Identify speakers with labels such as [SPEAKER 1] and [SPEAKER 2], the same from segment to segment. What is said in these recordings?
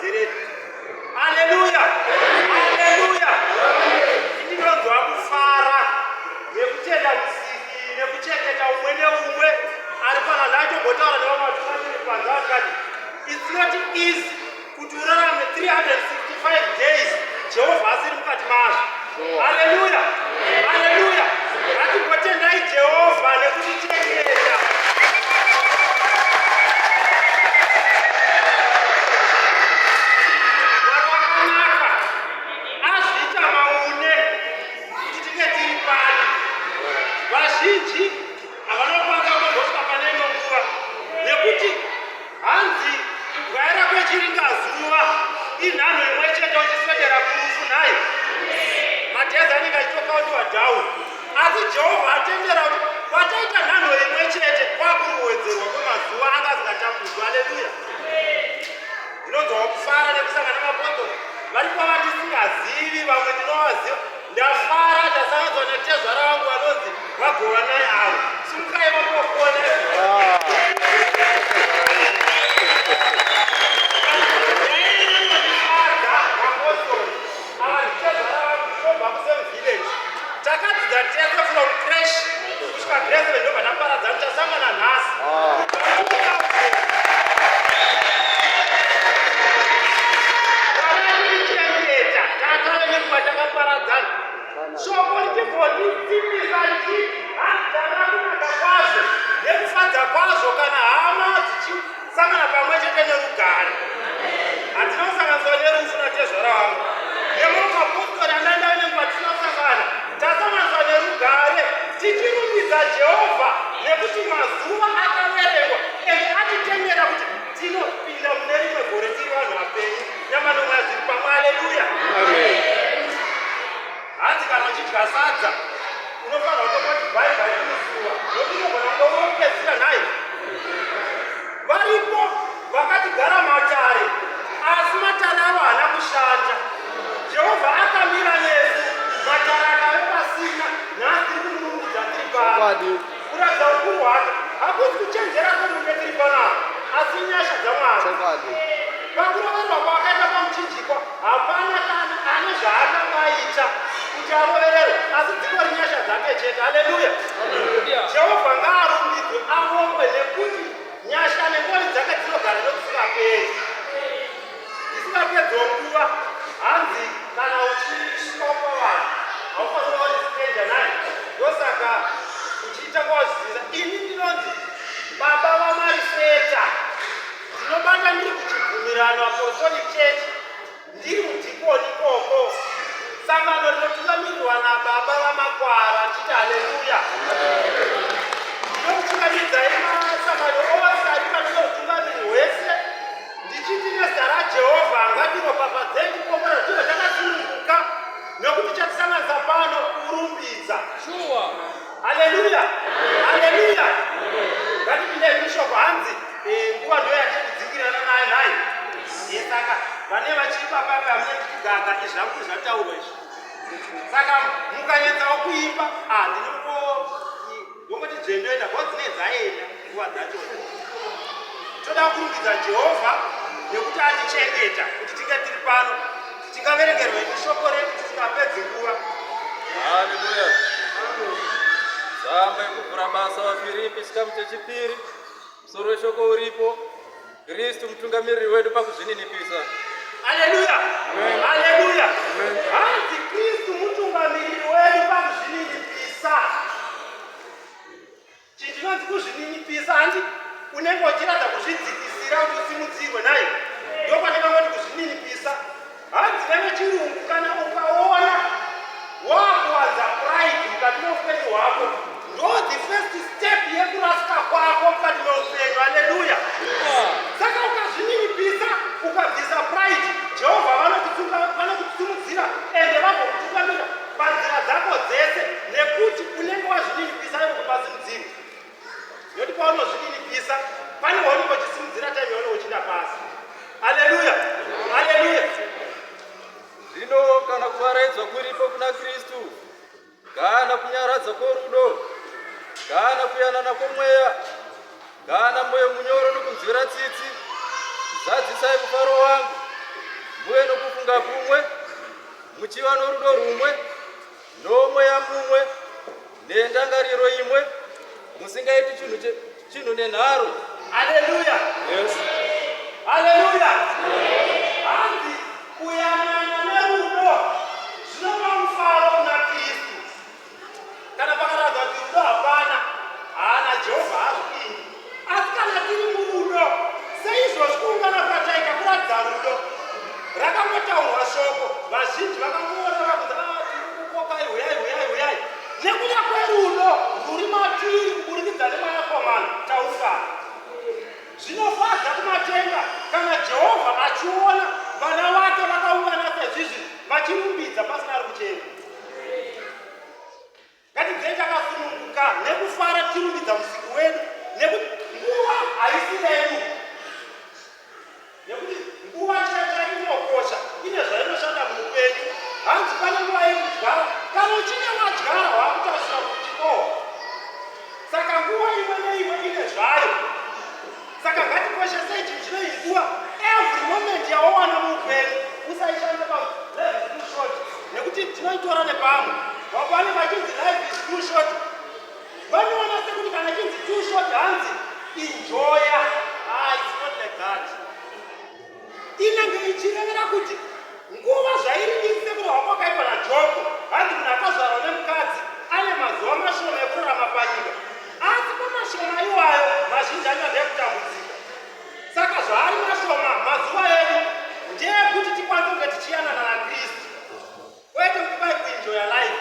[SPEAKER 1] Madhereri. Aleluya! Aleluya! Ndinonzwa kufara nekutenda Musiki nekuchengeta umwe neumwe ari pano. Ndatombotaura nevamwe vatungamiri panze vakati it's not easy kuti urarame 365 days Jehovha asiri mukati mazvo. Haleluya! Haleluya! Ngatimbotendai Jehovha nekutichengeta. Mwari wakanaka, azviita maune kuti tinge tiri pano. Vazhinji havana kukwanisa kutombosvika pane ino nguva nekuti Hanzi kubwaira kwechiringazuva inhanho imwe chete uchiswedera kurufu nhai. Madhezi anenge achitokauntiwa down. Asi Jehovha atendera kuti kwataita nhanho imwe chete kwakuruwedzerwa kwemazuva anga asingatapudzwa. Aleluya. Ndinonzwawo kufara nekusangana nemapostori vari kwava ndisingazivi, vamwe ndinovaziva. Ndafara ndasanganzwa natezvara vangu vanonzi vagovanai avo. Simukai vambokona. Takadzidza tese from creche kusvika grade 7 ndobva taparadzana tasangana nhasi. Vakatichengeta tatave nenguva takaparadzana. Shoko richigondisimbisa richiti hanzi tava kunaka kwazvo nekufadza kwazvo kana hama dzichisangana pamwe chete nerugare. Hatina kusanganiswa nerufu natezvara vangu. Nemamwe mapostori andaenda nenguva tisina kusangana. Tasanganiswa nerugare tichirumbidza Jehovha nekuti mazuva akaverengwa ende atitendera kuti tinopinda mune rimwe gore tiri vanhu vapenyu nyama nomweya zviri pamwe. Aleluya! Hanzi kana uchidya sadza unofanira kutongoti bye bye kumusuwa nokuti unogona kutongopedzisira nhai. Varipo vakatigara matare asi matare avo haana kushanda. Jehovha akamira nesu matare akave pasina nhasi tiri kumurumbidza tiri pano. Kuratidza ukuru hwake hakusi kuchenjera kwemunhu tiri panapa asi inyasha dzaMwari. Pakuroverwa kwaakaita pamuchinjikwa hapana kana ane zvaakanga aita kuti arovererwe asi dzingori nyasha dzake chete. Haleluya! Jehovha ngaarumbidzwe avongwe nekuti nyasha nengoni dzake dzinogara nokusingaperi. Ndisingapedzewo nguva hanzi kana uchisvika pavanhu haufanira uri stranger naye ndosaka uchiita kwawazvizivisa. Ini ndinonzi baba vaMariseta ndinobata ndiri kuchibvumirano Apostolic Church Ndiri mudhikoni ikoko. Sangano rinotungamirirwa nababa vaMakwara ndichiti haleluya. Ndinokuchingamidzai masangano ose ari pane utungamiri hwese ndichiti nezita raJehovha ngatiropafadzei kukomborera tive takasununguka nekuti chatisanganisa pano kurumbidza. Shuwa. Haleluya. Haleluya. Ngatipindei mushoko hanzi Eh, nguva ndo yatikudzingirana nayo nhai ye saka vane vachiimba papa hamuna tichigaga izvi zvangu zvataurwa izvi saka mukanyatsawo kuimba ah, ndinongo ndongoti dzvendoenda ko dzine dzaenda nguva dzacho toda kurumbidza jehovha nekuti atichengeta kuti tinge tiri pano tingaverengerwa imi shoko redu tisingapedzi nguva
[SPEAKER 2] haleluya tsamba yekuvhura basa vafiripi chikamu chechipiri Musoro weshoko uripo, Kristu mutungamiriri wedu pakuzvininipisa.
[SPEAKER 1] Haleluya! Haleluya! Hanzi Kristu mutungamiriri wedu pakuzvininipisa. Chinhu chinonzi kuzvininipisa handi unenge uchiratidza kuzvidzikisira kuti usimudzirwe nhai. Ndopandingangoti kuzvininipisa. Hanzi nevechirungu kana ukaona wakuwanza pride mukati meupenyu hwako ndo the first step yekurasika kwako mukati meupenyu. Haleluya! Saka ukazvininipisa ukabvisa pride, Jehovha vanokusimudzira ende vagokutungamira panzira dzako dzese nekuti unenge wazvininipisa ivo kuti vasimudzirwe. Nekuti paunozvininipisa pane waunenge uchisimudzira time yaunenge uchinda pasi. Haleluya! Haleluya!
[SPEAKER 2] Zvino kana kuvaraidzwa kuripo kuna Kristu, kana kunyaradza kworudo, kana kuyanana kwomweya, kana mwoyo munyoro nokunzwira tsitsi, zadzisai mufaro wangu. Muve nokufunga kumwe, muchiva norudo rumwe, nomweya mumwe, nendangariro imwe, musingaiti chinhu nenharo.
[SPEAKER 1] Haleluya!
[SPEAKER 2] Yes.
[SPEAKER 1] Haleluya! Hanzi kuyanana nerudo zvinopa mufaro kuna Kristu. Kana pakaratidza kuti rudo hapana, haana Jehovha hazvipindi. Asi kana tiri murudo, seizvozvi kuungana kwataita kuratidza rudo. Rakangotaurwa shoko, vazhinji vakangoona vakunzi, "Ah, tiri kukokai, huyai, huyai, huyai." Nekuda kwerudo rwuri matiri kuburikidza neMwanakomana, taungana. Zvinofadza kumatenga kana Jehovha achiona vana vake vakaungana sezvizvi vachirumbidza pasina ari kuchema. Ngatibvei takasununguka nekufara tichirumbidza Musiki wedu, nekuti nguva haisi redu, nekuti nguva chaiyo inokosha, ine zvainoshanda muupenyu. Hanzi pane nguva yekudyara, kana uchinge wadyara waakutarisira kuchikohwa. Saka nguva imwe neimwe ine zvayo. Saka ngatikoshesei chinhu chinoyi nguva. Every moment yawawana muupenyu usaishanda pa life is too short, nekuti tinoitora nepamwe. Vapane vachinzi life is too short, vanoona sekuti kana chinzi too short, hanzi enjoya. Ah, it's not like that. Inenge ichirevera kuti nguva zvairi diki, sekurehwa kwakaitwa naJobho, hanzi munhu akazvarwa nemukadzi ane mazuva mashoma ekurarama panyika, asi pamashoma iwayo mazhinji acho ndekutambudzika. Saka zvaari mashoma mazuva edu, ndeyekuti tikwanise kunge tichiyanana naKristu, kwete kuti kwai kuenjoya life.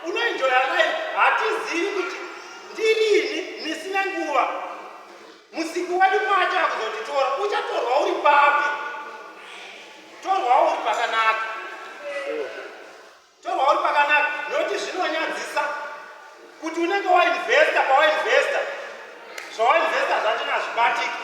[SPEAKER 1] Unoenjoya life, hatizivi kuti ndirini misi nenguva Musiki wedu pacho akuzotitora. Uchatorwa uri papi? Torwa uri pakanaka, torwa uri pakanaka, nokuti zvinonyadzisa kuti unenge wainvesta, pawainvesta, zvawainvesta zvachona hazvibatiki.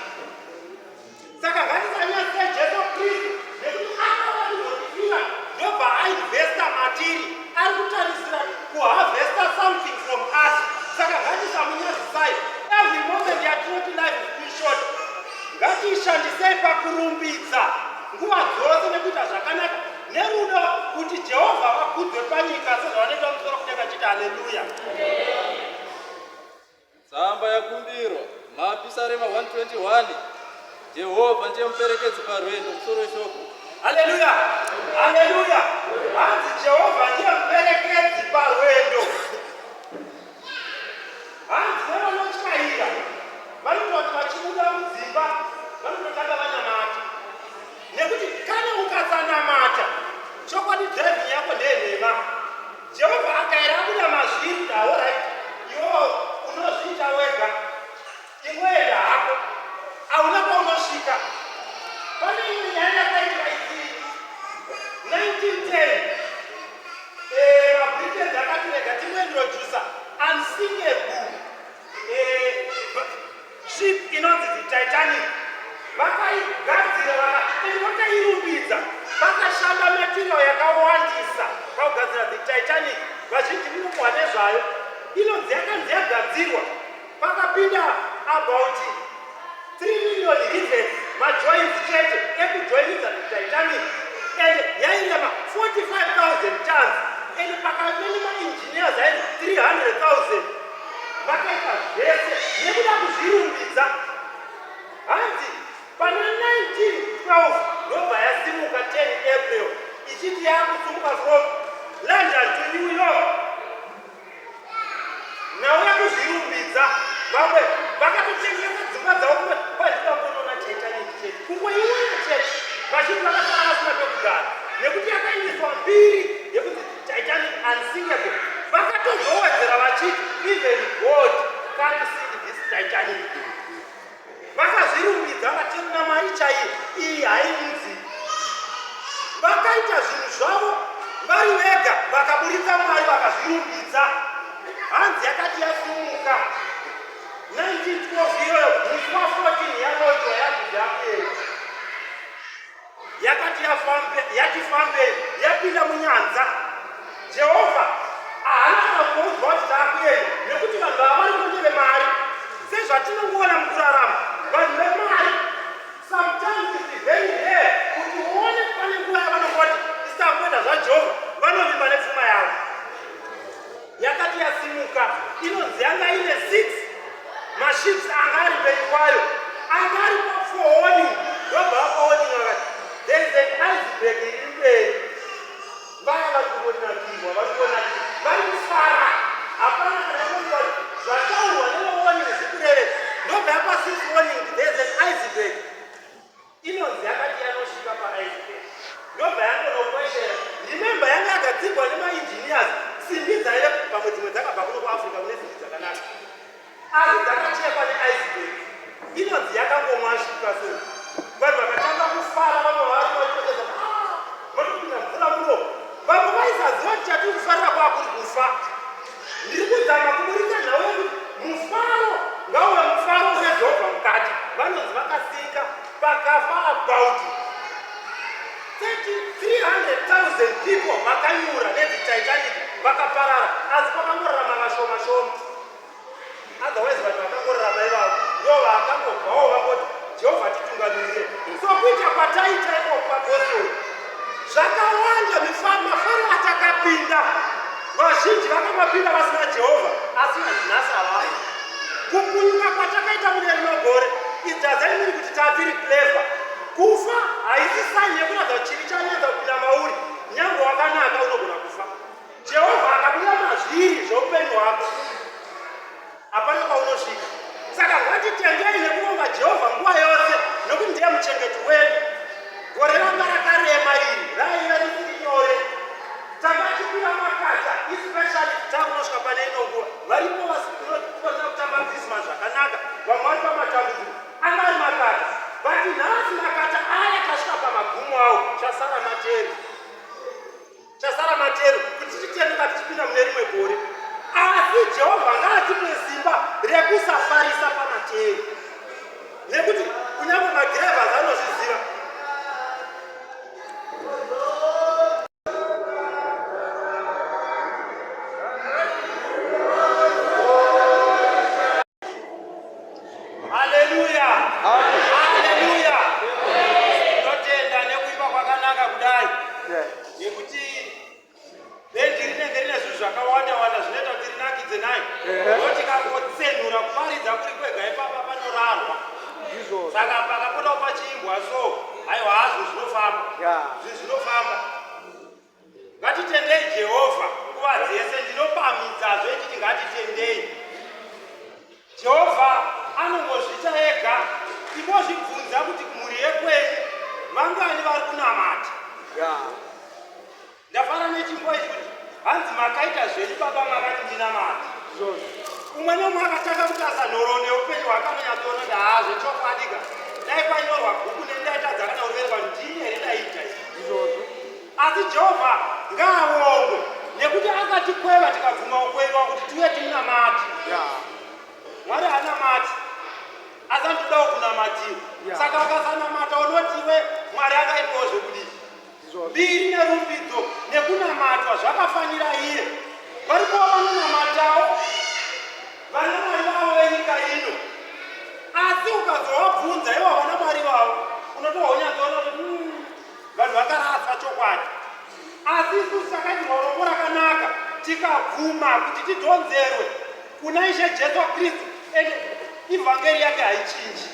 [SPEAKER 1] Saka ngatisanyadzise Jesu Kristu, nekuti akauya kuzotifira, ndobva ainvesta matiri, ari kutarisira kuharvesta something from us. Saka ngatisamunyadzisai. Every moment yatinoti life is too short, ngatiishandisei pakurumbidza nguva dzose nekuita zvakanaka nerudo, kuti Jehovha vakudzwe panyika sezvavanoita musoro kudenga chiti haleluya.
[SPEAKER 2] Tsamba yakumbirwa, Mapisarema 121, Jehovha ndiye muperekedzi parwendo, musoro weshoko.
[SPEAKER 1] Haleluya, haleluya! Hanzi Jehovha ndiye muperekedzi parwendo. Hanzi nevanotyaira vanototi vachibuda mudzimba vanototanga vanamata, nekuti kana ukasanamata, chokwadi driving yako ndeyenhema. Jehovha akaera abuda mazviri kuti, "Alright, iwewo unozviita wega, ingoenda hako," hauna kwaunosvika. Pane imwe nyaya yakaitika idzi 1910. MaBritans akati rega tingointrodusa unsinkable ship inonzi the Titanic. Vakaigadzira vakairumbidza, vakashanda material yakawandisa pakugadzira the Titanic. Vazhinji munomuhwa nezvayo. Inonzi yakanzi yagadzirwa, pakapinda about 3 million rivets, majoints chete ekujoinidza the Titanic, and yairema 45,000 tons, and pakamene maengineers ainzi 300,000. Vakaita zvese nekuda kuzvirumbidza. Hanzi pana 1912 ndobva yasimuka 10 April, ichiti yakusimuka from London to New York. Nhau yekuzvirumbidza, vamwe vakatotengesa dzimba dzavo kwazvivangonoona Titanic chete, kungoiona chete. Vazhinji vakasara vasina pekugara nekuti yakaendeswa mbiri yekuti Titanic unsinkable. Vakatozowedzera vachiti, "Even God can't sink this Titanic." Vakazvirumbidza, vatirina mari chaiyo iyi hainzi. Vakaita zvinhu zvavo vari vega, vakaburitsa mari, vakazvirumbidza. Hanzi yakati yasumuka 1912 iyoyo, musi wa14 yalochwa, yakuti yakuenda, yakati yafambe, yati fambei, yapinda munyanza. Jehovha haana kana kuudzwa kuti taakuenda, nekuti vanhu vava vari kondeve mari. Sezvatinongoona mukurarama, vanhu vemari sometimes it's very rare kuti uone pane nguva. Yakapunyuka inonzi yanga ine 6 maships anga ari mberi kwayo anga ari for warning. Ndobva vapa warning vakati there is an iceberg iri mberi. Vaya vari kungonakirwa, vari kungonakirwa, vari kufara, hapana kana kuonekwa kuti zvataurwa nevewarning zvikureve. Ndobva yapa 6 warning kuti there is an iceberg. Inonzi yakati yanosvika paiceberg ndobva yangonokweshera. Remember, yanga yagadzirwa nemaengineers, simbi dzaive pamwe dzimwe dzakabva kuno kuAfrica kune simbi dzakanaka, asi dzakachekwa neiceberg. Inonzi yakangomwashuka, so vanhu vakatanga kufara. Vamwe vari vaitokeza vatopinda mvura muno. Vamwe vaisaziva kuti chatiri kufarira kwakuri kufa. Ndiri kuzama kuburitsa nhau yekuti mufaro ngauve mufaro une Jehovha mukati. Vanonzi vakasinka, pakafa about 300,000 people vakanyura neTitanic, vakaparara, asi kwakangorarama vashoma shoma. Otherwise vanhu vakangorarama ivavo ndo vakangobvawo vangoti, "Jehovha titungamirire." So kuita kwataita iko pagospel zvakawanda, mafaro atakapinda, vazhinji vakamapinda vasina Jehovha, asi nhasi havai. Kupunyuka kwatakaita mune rino gore, it doesn't mean kuti tatiri clever. Kufa haisi sign yekuratidza kuti chivi chanyanza kupinda mauri. Nyange wakanaka unogona kufa. Jehovha akabuda mazviri zveupenyu hwako, hapana kwaunosvika. Saka ngatitendei nekuvonga Jehovha nguva yose, nokuti ndiye muchengeti wedu. Gore ranga rakarema iri, raiva risiri nyore. Tanga tikwira makata, especially takunosvika pane ino nguva. Varipo vasina kutamba Christmas zvakanaka, vamwe vari pamatambudziko, anga ari makata. But nhasi makata aya tasvika pamagumo awo, chasara materu, chasara materu kuti tichitenduka tichipinda mune rimwe gore. Asi Jehovha ngaatipe simba rekusafarisa pamateru, nekuti kunyange madrivers anozviziva. Haleluya, haleluya! Tinotenda nekuimba kwakanaka kudai, nekuti bhendi rinenge rine zvinhu zvakawanda wanda zvinoita kuti rinakidze nayo. Notikangotsenura kuparidza kuri kwega ipapa panorarwa. Saka pakapotawo pachiimbwa, so aiwa, hazvo zvinofamba. Zvinhu zvinofamba. Ngatitendei Jehovha nguva dzese. Ndinopamhidzazvo ichiti ngatitendei Jehovha, anongozviita ega. Imbozvibvunza kuti kumhuri yekwenyu vangani vari kunamata. Ndafara nechimbo ichi kuti hanzi, "Makaita zvenyu Baba, makati ndinamata." Umwe neumwe akatanga kutarisa nhoroondo yeupenyu hwakanonyatsoona kuti haa, zvechokwadika, dai kwanyorwa bhuku nendaitadza kana kuverengwa, ndini here ndaiita izvi? Asi Jehovha ngaavongwe nekuti akatikweva, tikabvuma kukweviwa kuti tiuye timunamati. Mwari haanamati, asi anotodawo kunamatiwa. Saka ukasanamata unoti iwe Mwari akaitwawo zvekudii? Mbiri nerumbidzo nekunamatwa zvakafanira iye. Varikuva vanonamatawo vana mwari vavo venyika ino, asi ukazovabvunza ivo vana mwari vavo, unotowa unyatsoona kuti vanhu vakaraswa chokwadi. Asi isusu takaitirwa rombo rakanaka, tikabvuma kuti tidhonzerwe kuna Ishe Jesu Kristu, ende ivhangeri yake haichinji,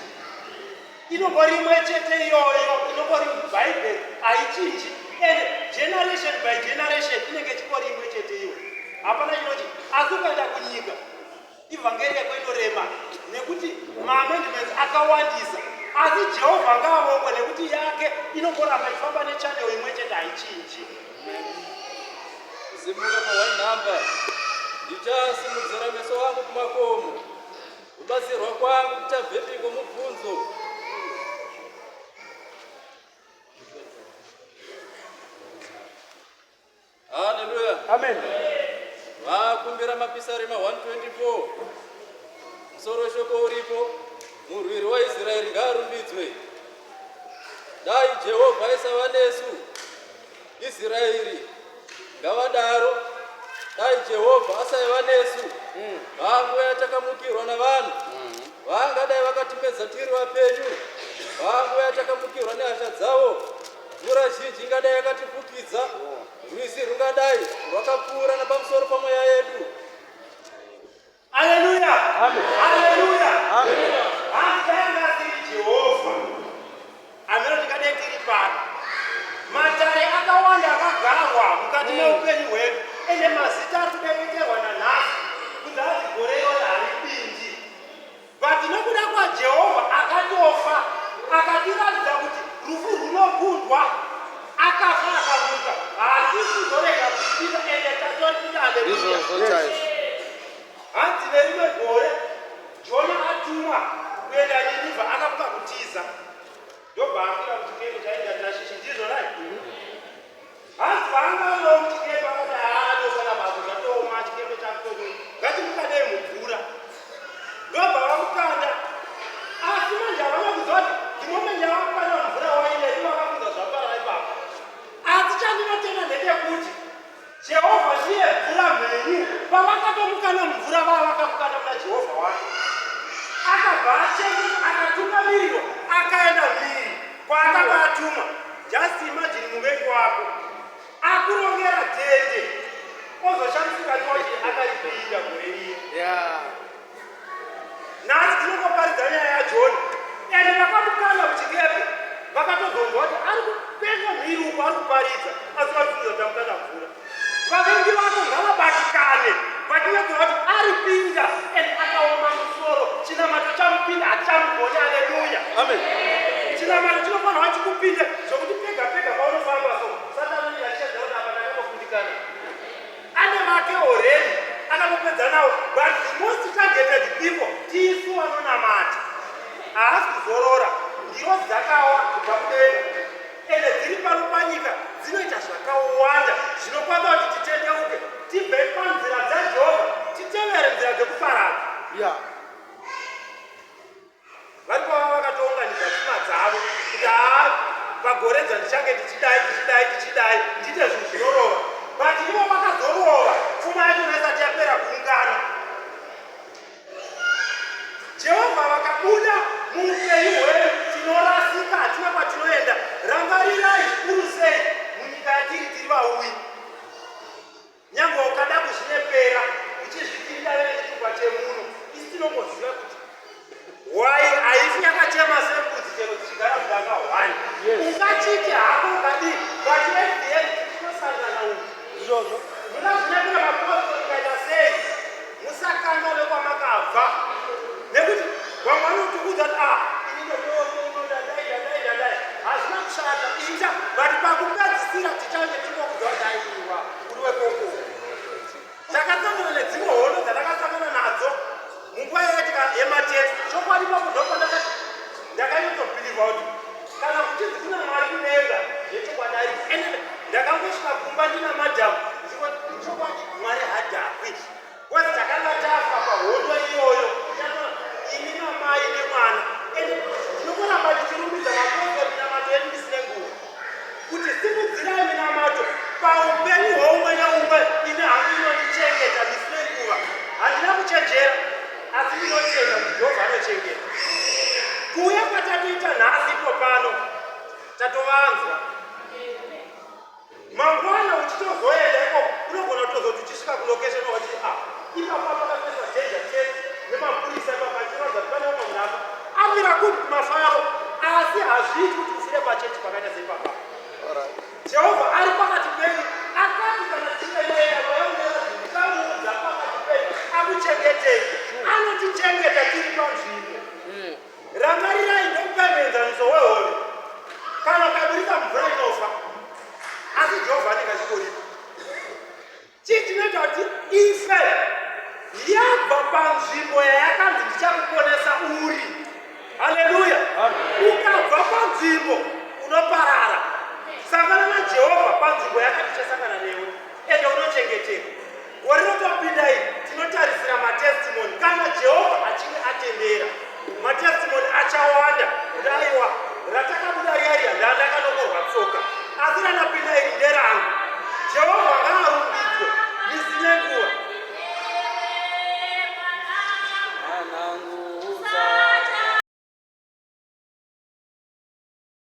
[SPEAKER 1] inongori imwe chete iyoyo inongori Bhaibheri, haichinji. And generation by generation inenge ichingori imwe chete iyo, hapana chinoti. Asi ukaenda kunyika, ivhangeri yako inorema nekuti maamendments akawandisa. Asi Jehovha ngaavongwe nekuti yake inongoramba ichifamba nechannel imwe chete, haichinji.
[SPEAKER 2] Kusimuka pa1 number. Ndichasimudzira meso angu kumakomo. Kubatsirwa kwangu kuchabvepiko? Mubvunzo. Haleluya.
[SPEAKER 3] Amen.
[SPEAKER 2] Vakumbira Mapisarema 124. Musoro weshoko uripo, murwiri waIsraeri ngaarumbidzwe. Dai Jehovha aisava nesu, Israeri ngavadaro. Dai Jehovha asaiva nesu panguva yatakamukirwa navanhu, vangadai vakatimedza tiri vapenyu. Panguva yatakamukirwa nehasha dzavo, mvura zhinji ingadai yakatifukidza, rwizi rungadai rwakapfuura napamusoro pamweya yedu.
[SPEAKER 1] Haleluya! Hanzi dai anga asiri Jehovha, ameno tingadai tiri pano. Matare akawanda akagarwa mukati meupenyu hwedu, ende mazita ari kudeketerwa nanhasi kunzi hanzi gore irori haripindi. But nokuda kwaJehovha akatofa akatiratidza kuti rufu rwunokundwa, akafa akamuka, hatisi kuzorega kupinda, ende tatoripinda. Haleluya!
[SPEAKER 3] Ndizvozvo chaizvo.
[SPEAKER 1] Hanzi nerimwe gore Jona atumwa kuenda Ninivha, akamuka kutiza, ndobva akwira muchikepe chaenda Tashishi. Ndizvo right? Hanzi vaanga variwo muchikepe akati, "Haadosara bako, zvatooma, chikepe chakutonyuka, ngatimukadei mumvura." Ndobva vamukanda, asi manje havana kuziva kuti the moment yavamukanda mumvura waile ivo vakafunza zvaparara ipapo. Asi chandinotenda ndechekuti Jehovha ndiye mvura mhenyu. Pavakatomukana mumvura, vava vakamukana kuna Jehovha wake, akabva achengeta, akatungamirirwa, akaenda mhiri kwaakanga atumwa. Just imagine, muvengi wako akurongera dhende, ozoshamisika kuti akaripinda gore riye. Nhasi tinongoparidza nyaya yaJona, ende vakamukanda muchikepe vakatozonzwa kuti ari kupenga mhiri uko ari kuparidza, asi varifunza kuti amukanda mvura. Vavengi vako ngavabatikane vachinyatsova kuti aripinda ende akaoma musoro. Chinamato chamupinda, hachamugoni. Aleluya!
[SPEAKER 2] Amen.
[SPEAKER 1] Chinamato chinofanirwa chikupinde zvokuti pega pega paunofamba, so Satani achiedza kuti apa ndakambokundikana, ane vake already akatopedza nawo. But the most targeted people tisu vanonamata. Haasi kuzorora. Ngirozi dzakawa kubva kudenga, ende dziri pano panyika, dzinoita zvakawanda zvinokwanisa kuti titendeuke, tibve panzira dzaJehovha, titevere nzira dzekuparadza. Vari pava vakatounganidza pfuma dzavo kuti, "Haa, pagoredza ndichange ndichidai, ndichidai, ndichidai, ndiite zvinhu zvinorova." But ivo vakazorova pfuma yacho isati yapera kuungana. Jehovha vakabuda muupenyu hwedu, tinorasika, hatina kwatinoenda. Rangarirai zvikuru sei munyika yatiri, tiri vauyi. Nyange ukada kuzvinyepera uchizvitirira vechitupa chemuno, isi tinongoziva kuti hwai haifi yakachema sembudzi chero dzichigara mudanga hwani. Ungachiti hako ukadii, but at the end tinosangana uku.
[SPEAKER 2] Ndizvozvo.
[SPEAKER 1] Mungazvinyepera mapostori ukaita sei, musakanganwe kwamakabva, nekuti vamwe vanotukudza kuti, "Ah, ini ndotomuno, ndadai, ndadai, ndadai." Hazvina kushata, ita, but pakupedzisira tichange tingokudza kuti, "Aiwa, uri wekoko." Takasangana nedzimwe hondo dzandakasangana nadzo munguva yaitika yematext. Chokwadi, papo ndopandakati ndakanyatsobhilivha kuti kana kuchinzi kuna Mwari kudenga, zvechokwadi ariko. Ende ndakangosvika kumba ndina madhamu ndichingoti, chokwadi Mwari hadhakwi, because takanga tafa pahondo iyoyo, ini namai nemwana. Ende ndinongoramba ndichirumbidza mapostori, minamato yedu ndisine nguva, kuti simudzirai minamato paupenyu hweumwe neumwe. Ine hangu inondichengeta ndisine nguva. Handina kuchenjera, asi ndinotenda kuti Jehovha anochengeta. Kuuya kwatatoita nhasi ipo pano, tatovanzwa. Mangwana uchitozoenda ikoko, unogona kutozoti uchisvika kulocation wachiti, "Ah, ipapa pakatoiswa danger tape nemapurisa ipapa, achiratidza kuti pane vamwe munhu afa amira kupi kumafaro." Asi hazviiti kuti ufire pachechi pakaita seipapa. Jehovha ari pakati penyu. Akati kana tichingeamuudza pakati penyu akuchengetei, anotichengeta tiri panzvimbo. Rangarirai, ndokupai muenzaniso wehove. Kana ukabirika mvura, inofa, asi Jehovha anenge achingoripo. Chii chinoita kuti ife? Yabva panzvimbo yayakanzi ndichakuponesa uri. Haleluya! Ukabva panzvimbo, unoparara. Sangana naJehovha panzvimbo yakati tichasangana newe, ende unochengeteka. Gore rinotopinda iri.